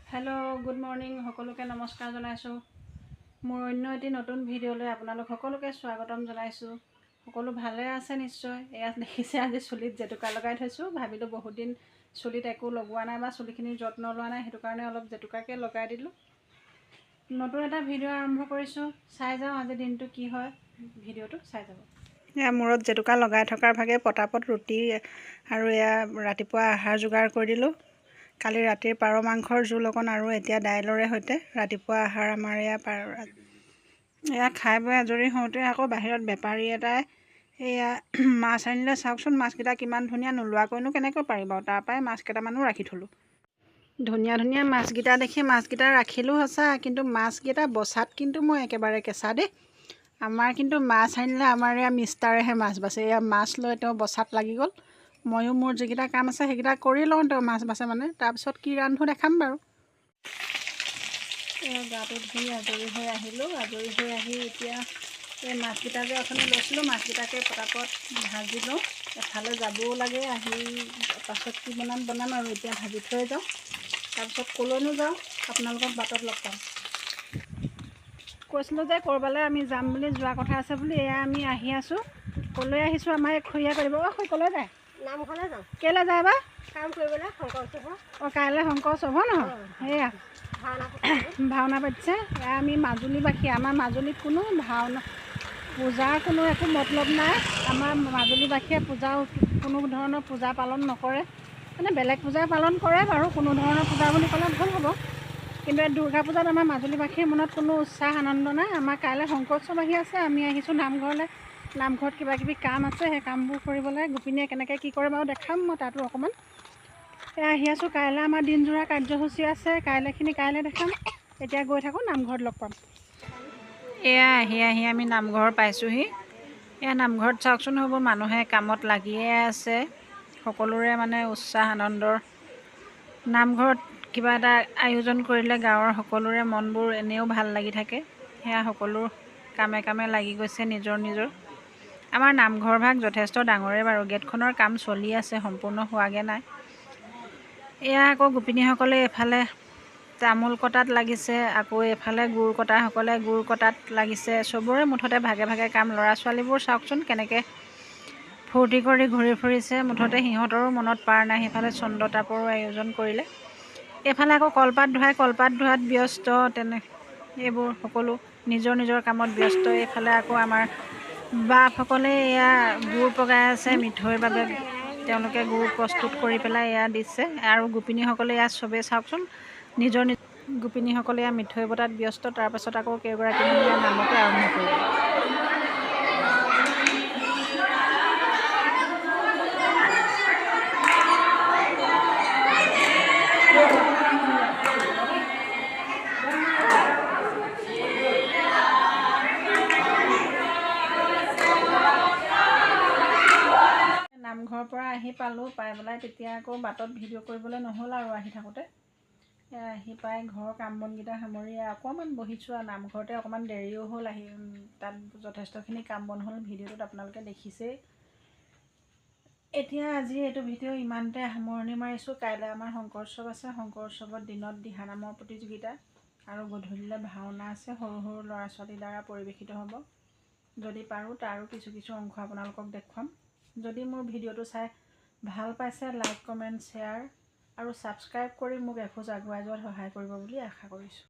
Hello' good morning, সকলোকে নমস্কাৰ জনাইছোঁ। মোৰ অন্য এটি নতুন ভিডিঅ'লৈ আপোনালোক সকলোকে স্বাগতম জনাইছোঁ। সকলো ভালে আছে নিশ্চয়। এয়া দেখিছে আজি চুলিত জেতুকা লগাই থৈছোঁ। ভাবিলোঁ বহুত দিন চুলিত একো লগোৱা নাই বা চুলিখিনিৰ যত্ন লোৱা নাই, সেইটো কাৰণে অলপ জেতুকাকে লগাই দিলোঁ। নতুন এটা ভিডিঅ' আৰম্ভ কৰিছোঁ, চাই যাওঁ আজি দিনটো কি হয়, ভিডিঅ'টো চাই যাব। এয়া মূৰত জেতুকা লগাই থকাৰ ভাগে পটাপট ৰুটি আৰু এয়া ৰাতিপুৱা আহাৰ যোগাৰ কৰি দিলোঁ। কালি ৰাতিৰ পাৰ মাংসৰ জোল অকণ আৰু এতিয়া দাইলৰে সৈতে ৰাতিপুৱা আহাৰ আমাৰ এয়া পাৰ। এয়া খাই বৈ আজৰি হওঁতে আকৌ বাহিৰত বেপাৰী এটাই এয়া মাছ আনিলে। চাওকচোন মাছকেইটা কিমান ধুনীয়া, নোলোৱাকৈনো কেনেকৈ পাৰিব। তাৰপৰাই মাছ কেইটামানো ৰাখি থ'লোঁ। ধুনীয়া ধুনীয়া মাছকেইটা দেখি মাছকেইটা ৰাখিলোঁ সঁচা, কিন্তু মাছকেইটা বচাত কিন্তু মই একেবাৰে কেঁচা দেই। আমাৰ কিন্তু মাছ আনিলে আমাৰ এয়া মিষ্টাৰেহে মাছ বাছে। এয়া মাছ লৈ তেওঁ বচাত লাগি গ'ল। ময়ো মোৰ যিকেইটা কাম আছে সেইকেইটা কৰি লওঁ, তেওঁ মাছ বাছে মানে। তাৰপিছত কি ৰান্ধো দেখাম বাৰু। এয়া গাটো ধুই আজৰি হৈ আহিলোঁ। আজৰি হৈ আহি এতিয়া এই মাছকেইটা যে অথনি লৈছিলোঁ, মাছকেইটাকে পটাপট ভাজি লওঁ। এফালে যাবও লাগে, আহি পাছত কি বনাম বনাম আৰু এতিয়া ভাজি থৈ যাওঁ। তাৰপিছত ক'লৈনো যাওঁ আপোনালোকক বাটত লগ পাম। কৈছিলোঁ যে ক'ৰবালৈ আমি যাম বুলি, যোৱা কথা আছে বুলি। এয়া আমি আহি আছোঁ। ক'লৈ আহিছোঁ আমাৰ এই খুৰীয়ে কৰিব। অ খুৰী, ক'লৈ যায়? নামঘৰলৈ যাওঁ। কেলৈ যায় বা? কাম কৰিবলৈ, শংকৰ উৎসৱ। অঁ, কাইলৈ শংকৰ উৎসৱ হয় নহয়? সেয়া ভাওনা পাতিছে। এয়া আমি মাজুলীবাসী, আমাৰ মাজুলীত কোনো ভাওনা পূজাৰ কোনো একো মতলব নাই। আমাৰ মাজুলীবাসীয়ে পূজা কোনো ধৰণৰ পূজা পালন নকৰে, মানে বেলেগ পূজা পালন কৰে বাৰু, কোনো ধৰণৰ পূজা বুলি ক'লে ভুল হ'ব। কিন্তু এই দুৰ্গা পূজাত আমাৰ মাজুলীবাসীৰ মনত কোনো উৎসাহ আনন্দ নাই। আমাৰ কাইলৈ শংকৰ উৎসৱ আহি আছে, আমি আহিছোঁ নামঘৰলৈ। নামঘৰত কিবা কিবি কাম আছে, সেই কামবোৰ কৰিবলৈ গোপিনীয়ে কেনেকৈ কি কৰে বাৰু দেখাম মই তাতো অকণমান। এয়া আহি আছোঁ। কাইলৈ আমাৰ দিনযোৰা কাৰ্যসূচী আছে, কাইলৈখিনি কাইলৈ দেখাম। এতিয়া গৈ থাকোঁ, নামঘৰত লগ পাম। এয়া আহি আহি আমি নামঘৰ পাইছোঁহি। এয়া নামঘৰত চাওকচোন, সেইবোৰ মানুহে কামত লাগিয়ে আছে। সকলোৰে মানে উৎসাহ আনন্দৰ। নামঘৰত কিবা এটা আয়োজন কৰিলে গাঁৱৰ সকলোৰে মনবোৰ এনেও ভাল লাগি থাকে। সেয়া সকলো কামে কামে লাগি গৈছে নিজৰ নিজৰ। আমাৰ নামঘৰ ভাগ যথেষ্ট ডাঙৰেই বাৰু, গেটখনৰ কাম চলি আছে, সম্পূৰ্ণ হোৱাগৈ নাই। এয়া আকৌ গোপিনীসকলে এফালে তামোল কটাত লাগিছে, আকৌ এইফালে গুৰ কটাসকলে গুৰ কটাত লাগিছে। চবৰে মুঠতে ভাগে ভাগে কাম। ল'ৰা ছোৱালীবোৰ চাওকচোন কেনেকৈ ফূৰ্তি কৰি ঘূৰি ফুৰিছে, মুঠতে সিহঁতৰো মনত পাৰ নাই। সেইফালে চন্দ্ৰতাপৰো আয়োজন কৰিলে, এইফালে আকৌ কলপাত ধোৱাই কলপাত ধোৱাত ব্যস্ত। তেনে এইবোৰ সকলো নিজৰ নিজৰ কামত ব্যস্ত। এইফালে আকৌ আমাৰ বাপসকলে এয়া গুৰ পগাই আছে মিঠৈৰ বাবে, তেওঁলোকে গুৰ প্ৰস্তুত কৰি পেলাই এয়া দিছে। আৰু গোপিনীসকলে এয়া চবেই চাওকচোন নিজৰ গোপিনীসকলে এয়া মিঠৈ বটাত ব্যস্ত। তাৰপাছত আকৌ কেইগৰাকীমান এয়া নামকে আৰম্ভ কৰিলে। নামঘৰৰ পৰা আহি পালোঁ, পাই পেলাই তেতিয়া আকৌ বাটত ভিডিঅ' কৰিবলৈ নহ'ল আৰু আহি থাকোঁতে। আহি পাই ঘৰৰ কাম বনকেইটা সামৰি অকণমান বহিছোঁ আৰু নামঘৰতে অকণমান দেৰিও হ'ল আহি, তাত যথেষ্টখিনি কাম বন হ'ল, ভিডিঅ'টোত আপোনালোকে দেখিছেই। এতিয়া আজি এইটো ভিডিঅ' ইমানতে সামৰণি মাৰিছোঁ। কাইলৈ আমাৰ শংকৰ উৎসৱ আছে। শংকৰ উৎসৱত দিনত দিহানামৰ প্ৰতিযোগিতা আৰু গধূলিলৈ ভাওনা আছে, সৰু সৰু ল'ৰা ছোৱালীৰ দ্বাৰা পৰিৱেশিত হ'ব। যদি পাৰোঁ তাৰো কিছু কিছু অংশ আপোনালোকক দেখুৱাম। যদি মোৰ ভিডিঅ'টো চাই ভাল পাইছে, লাইক, কমেণ্ট, শ্বেয়াৰ আৰু ছাবস্ক্ৰাইব কৰি মোক এখোজ আগুৱাই যোৱাত সহায় কৰিব বুলি আশা কৰিছোঁ।